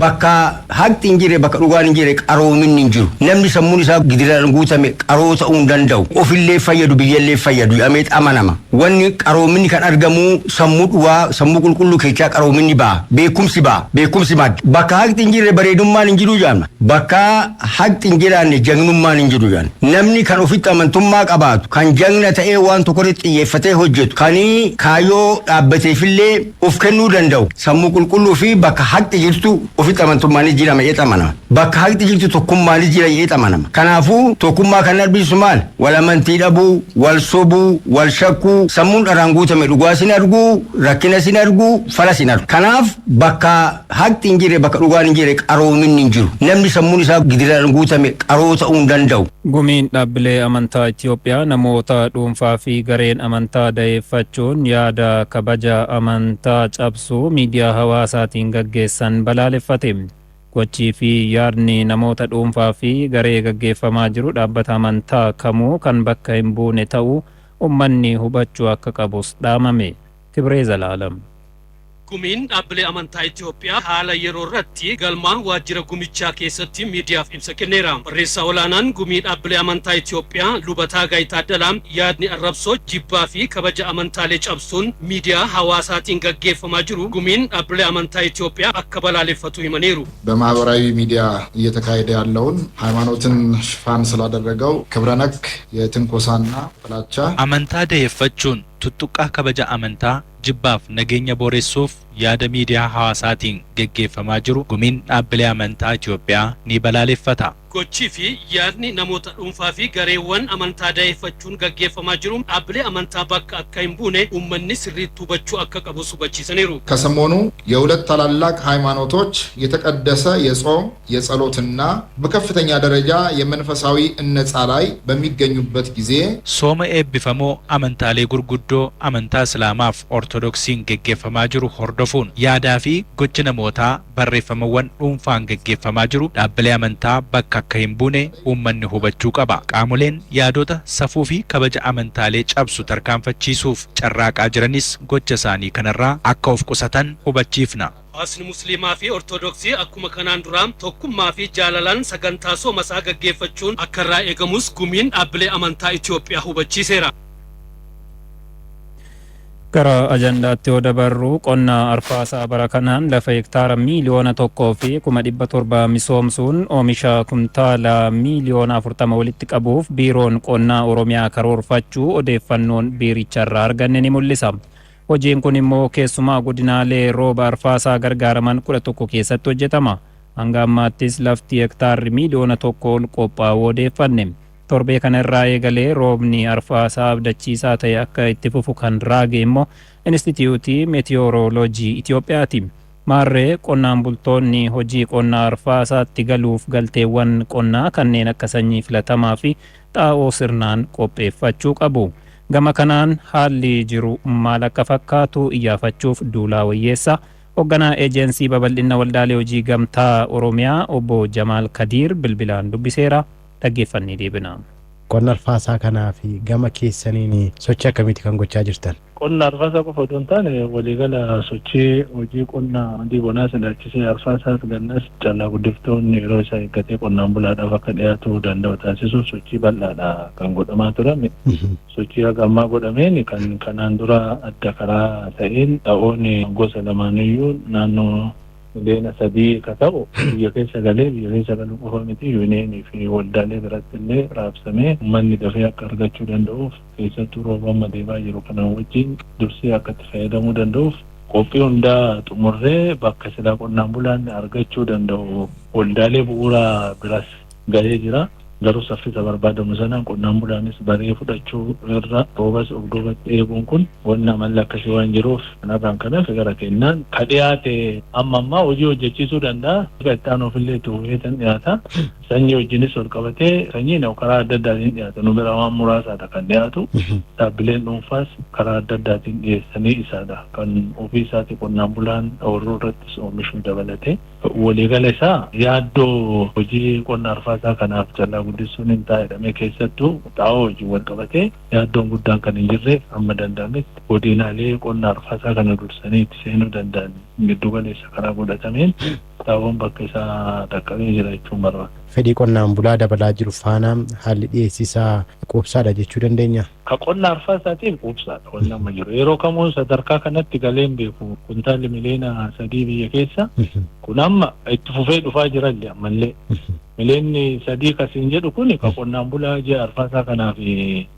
Bakka haqni hin jirre, bakka dhugaan hin jirre, qaroominni hin jiru. Namni sammuun isaa gidiraan guutame qaroo ta'uu hin danda'u. Ofillee fayyadu, biyyallee fayyadu jedhamee amanama. Wanni qaroominni kan argamu sammuu dhugaa, sammuu qulqulluu keessaa qaroominni ba'a. Beekumsi ba'a. Beekumsi madda. Bakka haqni hin jirre bareedummaan hin jiru jedhama. Bakka haqni hin jiraanne jagnummaan hin jiru jedhama. Namni kan ofitti amantummaa qabaatu, kan jagna ta'ee waan tokko irratti xiyyeeffatee hojjetu, kan kaayyoo dhaabbateefillee of kennuu danda'u, sammuu qulqulluu fi bakka haqni jirtu ofitti amantummaanis jira jedhee amanama. Bakka haqni jirtu tokkummaanis jira jedhee amanama. Kanaafuu tokkummaa kan arbisu maal? Wal amantii dhabuu, wal sobuu, wal shakkuu, sammuun dharaan guutame dhugaa sin arguu, rakkina sin arguu, fala sin argu. Kanaaf bakka haqni hin jirre, bakka dhugaan hin jirre, qaroominni hin jiru. Namni sammuun isaa gidiraan guutame qaroo ta'uu hin danda'u. Gumiin dhaabbilee amantaa Itoophiyaa namoota dhuunfaa fi gareen amantaa da'eeffachuun yaada kabaja amantaa cabsuu miidiyaa hawaasaatiin gaggeessan balaaleffate. Gochii fi yaadni namoota dhuunfaa fi garee gaggeeffamaa jiru dhaabbata amantaa kamuu kan bakka hin buune ta'uu uummanni hubachuu akka qabus dhaamame. Kibree Zalaalam. Gumiin dhaabbilee amantaa Itoophiyaa haala yeroo irratti galmaan waajjira gumichaa keessatti miidiyaaf ibsa kenneera. Barreessaa olaanaan gumii dhaabbilee amantaa Itoophiyaa Luba Taagaay Taaddalaa yaadni arrabsoo, jibbaa fi kabaja amantaalee cabsuun miidiyaa hawaasaatiin gaggeeffamaa jiru gumiin dhaabbilee amantaa Itoophiyaa akka balaaleffatu himaniiru. በማህበራዊ ሚዲያ እየተካሄደ ያለውን ሃይማኖትን ሽፋን ስላደረገው ክብረነክ የትንኮሳና ጥላቻ Amantaa da'eeffachuun tuttuqqaa kabaja amantaa, jibbaaf nageenya booressuuf yaada miidiyaa hawaasaatiin geggeeffamaa jiru gumiin dhaabbilee amantaa Itoophiyaa ni balaaleffata. Gochii fi yaadni namoota dhuunfaa fi gareewwan amantaa da'eeffachuun gaggeeffamaa jiru dhaabbilee amantaa bakka akka hin buune uummanni sirriitti hubachuu akka qabus hubachiisaniiru. ከሰሞኑ የሁለት ታላላቅ ሃይማኖቶች የተቀደሰ የጾም የጸሎትና በከፍተኛ ደረጃ የመንፈሳዊ እነጻ ላይ በሚገኙበት ጊዜ Sooma eebbifamoo amantaalee gurguddoo amantaa Islaamaaf Ortodoksiin geggeeffamaa jiru hordofuun yaadaa fi gochi namootaa barreeffamawwan dhuunfaan geggeeffamaa jiru dhaabbilee amantaa bakka akka hin buune uummanni hubachuu qaba. Qaamoleen yaadota safuu fi kabaja amantaalee cabsu tarkaanfachiisuuf carraaqaa jiranis gocha isaanii kanarraa akka of qusatan hubachiifna. Hawaasni Musliimaa fi Ortodoksii akkuma kanaan duraa tokkummaa fi jaalalaan sagantaa sooma isaa gaggeeffachuun akka irraa eegamus gumiin dhaabbilee amantaa Itoophiyaa hubachiiseera. Gara ajandaatti yoo dabarru, qonna arfaasaa bara kanaan lafa hektaara 1,700,000 misoomsuun oomisha kumtaala 40,000,000 walitti qabuuf Biiroon Qonnaa Oromiyaa karoorfachuu odeeffannoon biiricharraa arganne ni mul'isa. Hojiin kun immoo keessumaa godinaalee rooba arfaasaa gargaaraman 11 keessatti hojjetama. Hanga ammaattis lafti hektaarri 1,000,000 ol qophaa'uu odeeffanne. Torbee kana irraa eegalee roobni arfaasaa abdachiisaa ta'e akka itti fufu kan raage immoo Inistitiyuutii Meetiyoorooloojii Itoophiyaati. Maarree qonnaan bultoonni hojii qonnaa arfaasaatti galuuf galteewwan qonnaa kanneen akka sanyii filatamaa fi xaa'oo sirnaan qopheeffachuu qabu. Gama kanaan haalli jiru maal akka fakkaatu iyyaafachuuf Duulaa Wayyeessaa hoogganaa Eejensii Babal'ina Waldaalee Hojii Gamtaa Oromiyaa Obbo Jamaal Kadiir bilbilaan dubbiseera. Dhaggeeffannee deebina. Qonna arfaasaa kanaa fi gama keessaniin sochii akkamiiti kan gochaa jirtan? Qonna arfaasaa qofa otoo hin taane, waliigala sochii hojii qonna adii bonaa ilaalchisee, arfaasaas gannas, callaa guddiftoonni yeroo isaa eeggatee qonnaan bulaadhaaf akka dhiyaatu danda'u taasisuuf sochii bal'aadha kan godhamaa turame. Sochii haga ammaa godhameen kan kanaan dura adda karaa ta'een xaa'oon gosa lamaaniyyuu naannoo 3 miliyoona ka ta'u biyya keessa galee, biyya keessa galuu qofa miti, yuuniyeenii fi waldaalee biratti illee raabsamee uummanni dafee akka argachuu danda'uuf, keessattuu rooba amma deemaa jiru kanaan wajjin dursee akka itti fayyadamuu danda'uuf qophii hundaa xumurree bakka silaa qonnaan bulaan argachuu danda'u waldaalee bu'uuraa biras gahee jira. Garuu saffisa barbaadamu sanaan qonnaan bulaanis baree fudhachuu irra roobas of duubatti eeguun kun wanna amalli akkasii waan jiruuf, kanarraan kan hafe gara kennaan ka dhiyaate amma ammaa hojii hojjechiisuu danda'a. Itti aanuuf illee itti fufeetan dhiyaata. Sanyii wajjinis ol qabatee sanyiin karaa adda addaatiin dhiyaata. Nu bira waan muraasaadha kan dhiyaatu. Dhaabbileen dhuunfaas karaa adda addaatiin dhiyeessanii isaadha. Kan ofii isaati qonnaan bulaan ooyiruu irrattis oomishuu dabalatee. Waliigala isaa yaaddoo hojii qonna arfaasaa kanaaf callaa guddisuun hin taa'edhamee keessattuu xaa'oo wajjin wal qabatee yaaddoon guddaan kan hin jirreef hamma danda'ametti godinaalee qonna arfaasaa kana dursanii itti seenuu danda'an giddu galeessa karaa godhatameen xaa'oon bakka isaa dhaqqabee jira jechuun barbaada. Fedhii qonnaan bulaa dabalaa jiru faana haalli dhiyeessisaa quubsaadha jechuu dandeenya? Ka qonna arfaasaatiif quubsaadha wanni amma jiru. Yeroo kamuu sadarkaa kanatti galeen beeku kuntaalli miliyoona 3 biyya keessa kun amma itti fufee dhufaa jirallee ammallee. Miliyoonni 3 kasiin jedhu kun ka qonnaan bulaa ji'a arfaasaa kanaaf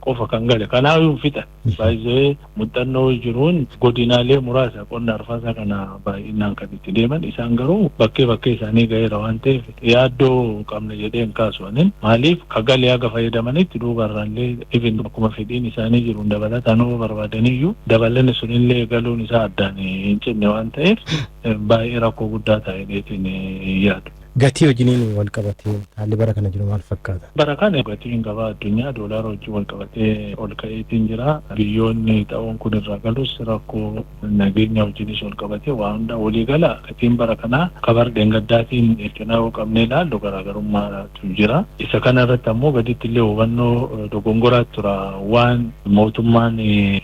qofa kan gale. Kanaafuu fixa. Baay'ee muuxannoo jiruun godinaalee muraasa qonna arfaasaa kana baay'inaan kan itti deeman, isaan garuu bakkee bakkee isaanii ga'eera waan ta'eef yaaddoo qabna jedhee hin kaasu anin. Maaliif, ka galee haga fayyadamanitti duubarraallee even akkuma fedhiin isaanii jiruun dabalataan yoo barbaadaniyyuu dabalanni sunillee galuun isaa addaan hin cinne waan ta'eef baay'ee rakkoo guddaa ta'e dheetiin yaadu. Gatii wajjiniin wal qabatee haalli bara kana jiru maal fakkaata? Bara kana gatiin gabaa addunyaa doolaara wajjin wal qabatee ol ka'eetiin jira. Biyyoonni xaa'oon kun irraa galus rakkoo nageenya wajjinis wal qabatee waa hunda walii gala gatiin bara kanaa kabar dheengaddaatiin cinaa yoo qabnee ilaallu garaagarummaatu jira. Isa kana irratti ammoo gaditti illee hubannoo dogongoraatu tura, waan mootummaan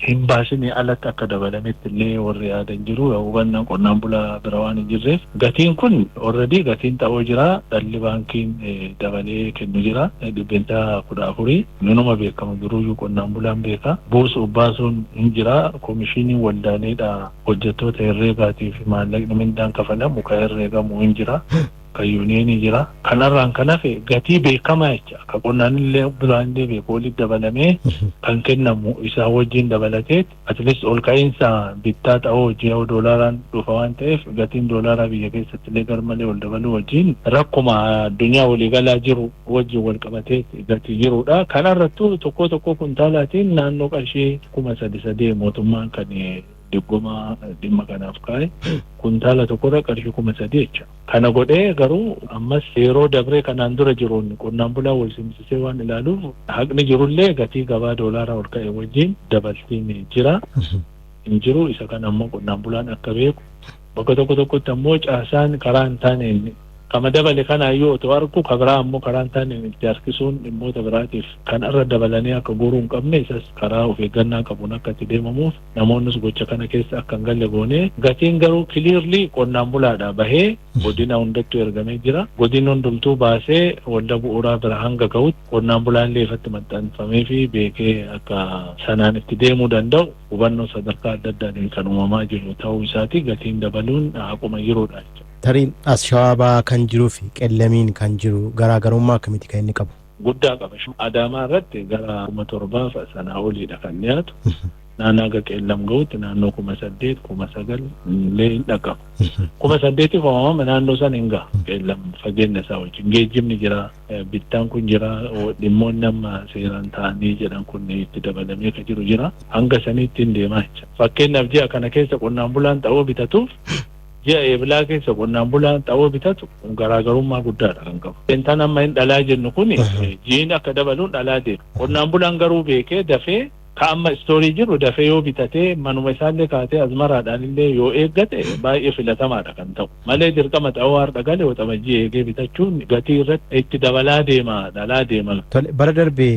hin baasin alatti akka dabalametti illee warri yaadan jiru. Hubannaan qonnaan bulaa bira waan hin jirreef gatiin kun already gatiin xaa'oo jira, dhalli baankiin dabalee kennu jira, 14%, nunuma beekama, duruyyuu qonnaan bulaan beeka. Buusuuf baasuun hin jira, koomishiniin waldaaleedha hojjettoota herreegaatiif maallaqni mindaan kafalamu kan herreegamu hin jira, kan yuuniyeenii jira. Kanarraan kan hafe gatii beekamaa jecha ka qonnaan illee bulaan illee beeku walitti dabalamee kan kennamu isaa wajjin dabalatee at least ol ka'iinsa bittaa xaa'oo wajjin yoo doolaaraan dhufa waan ta'eef gatiin doolaaraa biyya keessatti illee garmalee ol dabaluu wajjin rakkuma addunyaa waliigalaa jiru wajjin wal qabatee gatii jirudha. Kanarrattuu tokko tokko kuntaalaatiin naannoo qarshii 3,000 mootummaan kan diggoma dhimma kanaaf kaa'e kuntaala tokkorra qarshii 3,000 jecha. Kana godhee garuu ammas yeroo dabree kanaan dura jiruun qonnaan bulaa wal simsisee waan ilaaluuf haqni jirullee gatii gabaa doolaaraa ol ka'e wajjin dabaltiin jira. Hin jiru, isa kana ammoo qonnaan bulaan akka beeku, bakka tokko tokkotti ammoo caasaan karaa hin taaneen kama dabale kanaayyuu otoo argu kabiraa ammoo karaa hin taaneen itti harkisuun dhimmoota biraatiif kan irra dabalanii akka guuruu hin qabne, isas karaa of eeggannaa qabuun akka itti deemamuuf namoonnis gocha kana keessa akka hin galle goonee, gatiin garuu clearly qonnaan bulaadha bahee godina hundattuu ergamee jira. Godinni hundumtuu baasee walda bu'uuraa bira hanga ga'utti qonnaan bulaan illee ifatti maxxanfamee fi beekee akka sanaan itti deemuu danda'u hubannoo sadarkaa adda addaatiin kan uumamaa jiru ta'uu isaati, gatiin dabaluun haquma jiruudha jechuudha. Tarii as Shawaabaa kan jiruu fi Qellamiin kan jiru garaagarummaa akkamiiti kan inni qabu? Guddaa qaba. Adaamaa irratti gara 7,000 sanaa oliidha kan dhiyaatu. Naannoo haga Qeellam gahutti naannoo 8,000, 9,000 illee hin dhaqqabu. 8,000f uumama naannoo sana hin gaha. Qeellam fageenya isaa wajjin geejjibni jira, bittaan kun jira, dhimmoonni amma seeraan ta'anii jedhan kun itti dabalamee kan jiru jira. Hanga saniitti hin deemaa jecha. Fakkeenyaaf, ji'a kana keessa qonnaan bulaan xaa'oo bitatuuf ji'a Eebilaa keessa qonnaan bulaan xaa'oo bitatu garaagarummaa guddaadha kan qabu. Intaan amma hin dhalaa jennu kun jiin akka dabaluun dhalaa deema. Qonnaan bulaan garuu beekee dafee ka amma istoorii jiru dafee yoo bitatee manuma isaallee kaatee azmaraadhaan illee yoo eeggate baay'ee filatamaadha kan ta'u. Malee dirqama xaa'oo har'a gale Waxabajjii eegee bitachuun gatii irratti itti dabalaa deema, dhalaa deema. Tole, bara darbe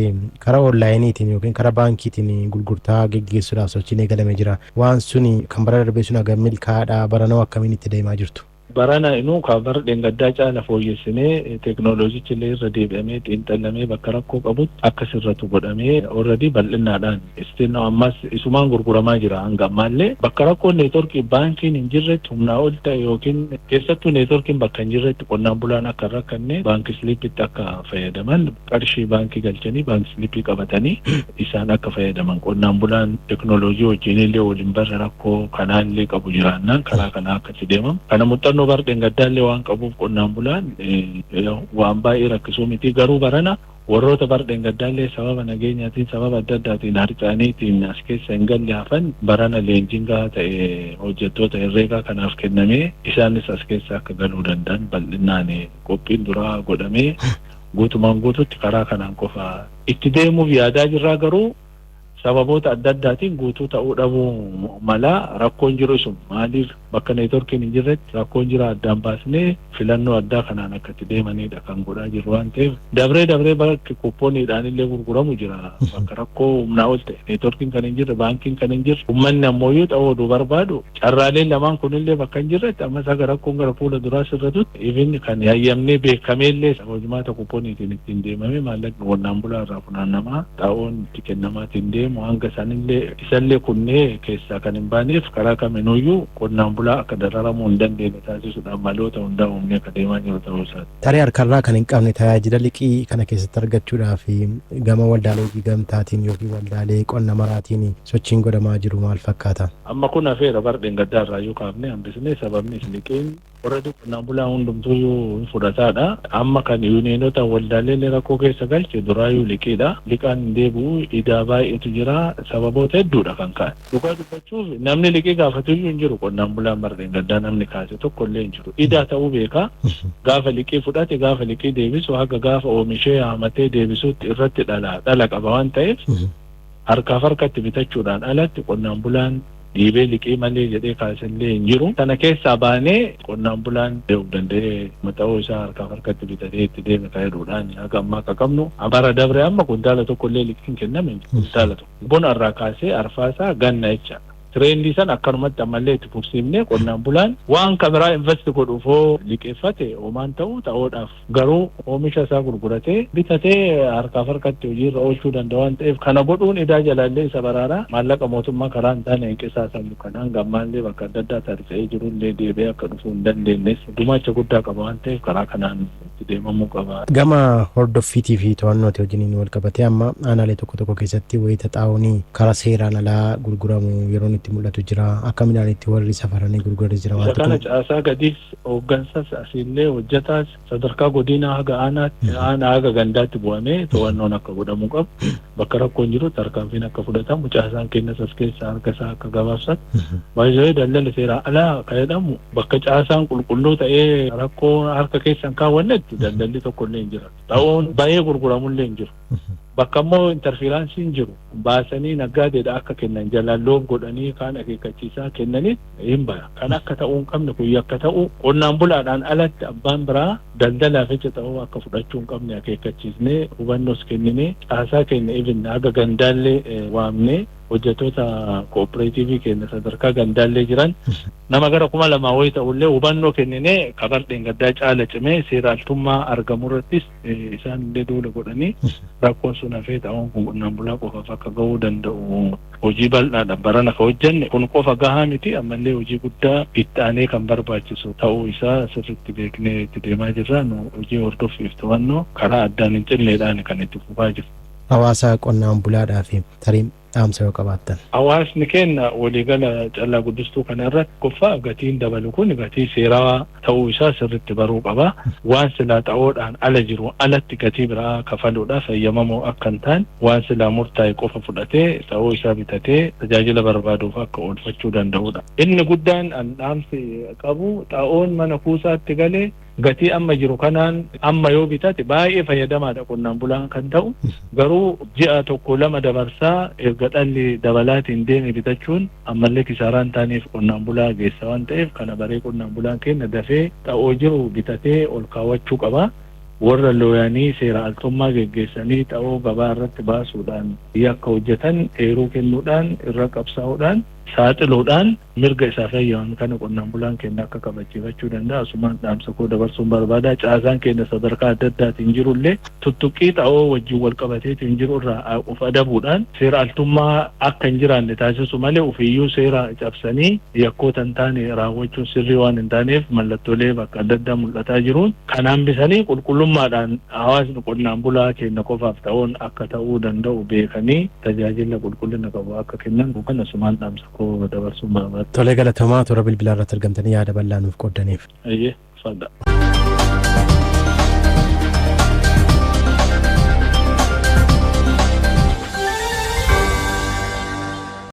karaa onlaayiniitiin yookiin karaa baankiitiin gurgurtaa geggeessuudhaaf sochiin eegalamee jira. Waan suni kan bara darbee sun hagam milkaa'aadha? Baranoo akkamiin itti deemaa jirtu? Barana inuu ka bara dheengaddaa caala fooyyessinee, teeknooloojichi illee irra deebi'amee xiinxalamee bakka rakkoo qabutti akka sirratu godhamee already bal'innaadhaan still ammas isumaan gurguramaa jira. Hanga ammaallee bakka rakkoon neetworkii baankiin hin jirretti humnaa ol ta'e yookiin keessattuu neetworkiin bakka hin jirretti qonnaan bulaan akka hin rakkanne baankii slipitti akka fayyadaman, qarshii baankii galchanii baankii slipii qabatanii isaan akka fayyadaman, qonnaan bulaan teeknooloojii wajjin illee waliin barre rakkoo kanaallee qabu jiraannaan karaa kanaa akka itti deemamu kana muuxannoo bara dheengaddaallee waan qabuuf qonnaan bulaan waan baay'ee rakkisuu miti. Garuu barana warroota bara dheengaddaallee sababa nageenyaatiin, sababa adda addaatiin harca'aniitiin as keessa hin galle hafan barana leenjiin gahaa ta'e hojjettoota herreegaa kanaaf kennamee isaanis as keessa akka galuu danda'an bal'inaan qophiin duraa godhamee guutumaan guututti karaa kanaan qofa itti deemuuf yaadaa jirraa. Garuu Sababoota adda addaatiin guutuu ta'uu dhabuu mala. Rakkoon jiru sun maaliif bakka neetworkiin hin jirretti rakkoon jira addaan baasnee filannoo addaa kanaan akka itti deemanidha kan godhaa jiru waan ta'eef, dabree dabree bakki kuuppooniidhaan illee gurguramu jira. Bakka rakkoo humnaa ol ta'e, neetworkiin kan hin jirre, baankiin kan hin jirre, uummanni ammoo xa'oo oduu barbaadu, carraaleen lamaan kunillee bakka hin jirretti, ammas haga rakkoon gara fuula duraa sirratutti, even kan hayyamnee beekameellee hojimaata kuuppooniitiin ittiin deemame maallaqni qonnaan bulaa irraa funaannamaa xa'oon itti kennamaatiin deemu, hanga isaanillee isallee kunnee keessaa kan hin baaneef, karaa kaminuyyuu qonnaan bulaa akka dararamuu hin dandeenye taasisuudhaan maloota hundaa uumnee akka deemaa jiru ta'uu isaati. Tarii harkarraa kan hin qabne tajaajila liqii kana keessatti argachuudhaaf gama waldaalee hojii gamtaatiin yookiin waldaalee qonna maraatiin sochiin godhamaa jiru maal fakkaata? Amma kun hafeera. Bar dheengaddaa irraayyuu kaafnee hambisnee. Sababni liqiin warra qonnaan bulaa hundumtuuyyuu hin fudhataadha. Amma kan yuuniyeenota waldaalee rakkoo keessa galche duraayyuu liqiidha. Liqaan hin deebi'u, idaa baay'eetu jira, sababoota hedduudha kan ka'an. Dhugaa dubbachuuf namni liqii gaafatuyyuu hin jiru. Qonnaan bulaan bara dheengaddaa namni kaase tokko illee hin jiru. Idaa ta'uu beekaa. Gaafa liqii fudhate, gaafa liqii deebisu, haga gaafa oomishee haamatee deebisuutti irratti dhala qaba waan ta'eef, harkaaf harkatti bitachuudhaan alatti qonnaan bulaan dhiibee liqii malee jedhee kaasellee hin jiru. Kana keessaa baanee qonnaan bulaan deemuu danda'ee maxa'oo isaa harkaaf harkatti bitatee itti deeme fayyadamuudhaan haga ammaa akka qabnu, bara dabre amma kuntaala tokko illee liqiin kenname, kuntaala tokko. Bona irraa kaasee arfaasaa ganna jechaadha. Trend san akkanumatti ammallee itti fufsiifnee, qonnaan bulaan waan kabiraa invest godhuuf hoo liqeeffate homaan ta'u, ta'uudhaaf garuu oomisha isaa gurguratee bitatee harkaaf harkatti hojiirra oolchuu danda'a waan ta'eef, kana godhuun idaa jalaallee isa baraaraa, maallaqa mootummaa karaa hin taane hin qisaasamu kan hanga ammaallee bakka adda addaa tarca'ee jirullee deebi'ee akka dhufuu hin dandeenyes gumaacha guddaa qaba waan ta'eef, karaa kanaan itti deemamuu qaba. Gama hordoffiitii fi to'annooti wajjiniin wal qabatee, amma aanaalee tokko tokko keessatti wayita xaa'oon karaa seeraan alaa gurguramu yeroon itti mul'atu jira. Akka midhaanitti warri safaranii gurguranis jira. Isa kana caasaa gadiis, hooggansas, asiillee hojjetaas, sadarkaa godinaa haga aanaatti, aanaa haga gandaatti bu'amee to'annoon akka godhamuu qabu. Bakka rakkoon jiru tarkaanfiin akka fudhatamu, caasaan keenyas as keessa harka isaa akka gabaabsatu. Baay'ee daldalli seeraa alaa kan jedhamu, bakka caasaan qulqulluu ta'ee rakkoo harka keessa hin kaawwannetti daldalli tokko illee hin jira. Xaa'oon baay'ee gurguramullee hin jiru. Bakka immoo interferenceiin jiru, baasanii naggaadeedha akka kennan jalaan loof godhanii kaan akeekkachiisaa kennanii hin baya. Kan akka ta'uu hin qabne kun yakka ta'u, qonnaan bulaadhaan alatti abbaan biraa daldalaaf jecha ta'uu akka fudhachuu hin qabne akeekkachiisnee, hubannoos kenninee, caasaa keenya even haga gandaallee waamnee, hojjettoota kooperaatiivii keenya sadarkaa gandaallee jiran nama gara 2000 wayii ta'ullee hubannoo kenninee, kabar dheengaddaa caala cimee seeraaltummaa argamu irrattis isaan illee duula godhanii, rakkoon sun hafee ta'uun kun qonnaan bulaa qofaaf akka gahuu danda'u hojii bal'aadha barana ka hojjenne. Kun qofa gahaa miti, ammallee hojii guddaa itti aanee kan barbaachisu ta'uu isaa sirriitti beeknee itti deemaa jirra. Nu hojii hordoffiif to'annoo karaa addaan hin cinneedhaan kan itti fufaa jiru. Hawaasa qonnaan bulaadhaaf tarii dhaamsa yoo qabaattan. Hawaasni keenya waliigala callaa guddistuu kana irratti, qoffaa gatiin dabalu kun gatii seerawaa ta'uu isaa sirriitti baruu qaba. Waan silaa xa'oodhaan ala jiru alatti gatii biraa kafaluudhaaf eeyyamamoo akka hin taane, waan silaa murtaa'e qofa fudhatee xa'oo isaa bitatee tajaajila barbaaduuf akka oolfachuu danda'udha. Inni guddaan an dhaamsi qabu, xa'oon mana kuusaatti galee gatii amma jiru kanaan amma yoo bitate baay'ee fayyadamaadha qonnaan bulaan kan ta'u. Garuu ji'a tokko lama dabarsaa erga dhalli dabalaatiin deeme bitachuun ammallee kisaaraa hin taaneef qonnaan bulaa geessa waan ta'eef, kana baree qonnaan bulaan keenya dafee xa'oo jiru bitatee ol kaawwachuu qaba. Warra looyanii seera altummaa geggeessanii xa'oo gabaa irratti baasuudhaan yakka hojjetan eeruu kennuudhaan, irra qabsaa'uudhaan, saaxiluudhaan mirga isaa fayyadaman kana qonnaan bulaan keenya akka kabachiifachuu danda'a. Asumaan dhaamsa koo dabarsuun barbaada. Caasaan keenya sadarkaa adda addaatiin jirullee tuttuqqii xa'oo wajjin wal qabateetiin jiru irraa of adabuudhaan seera altummaa akka hin jiraanne taasisu malee, ofiiyyuu seera cabsanii yakkoota hin taane raawwachuun sirrii waan hin taaneef, mallattoolee bakka adda addaa mul'ataa jiruun kan hambisanii, qulqullummaadhaan hawaasni qonnaan bulaa keenya qofaaf ta'uun akka ta'uu danda'u beekanii tajaajila qulqullina qabu akka kennan kan asumaan dhaamsa koo dabarsuun barbaada. Tolee, galatoomaa, toora bilbilaa irratti argamtanii yaada bal'aa nuuf qooddaniif. Ayyee, fadha.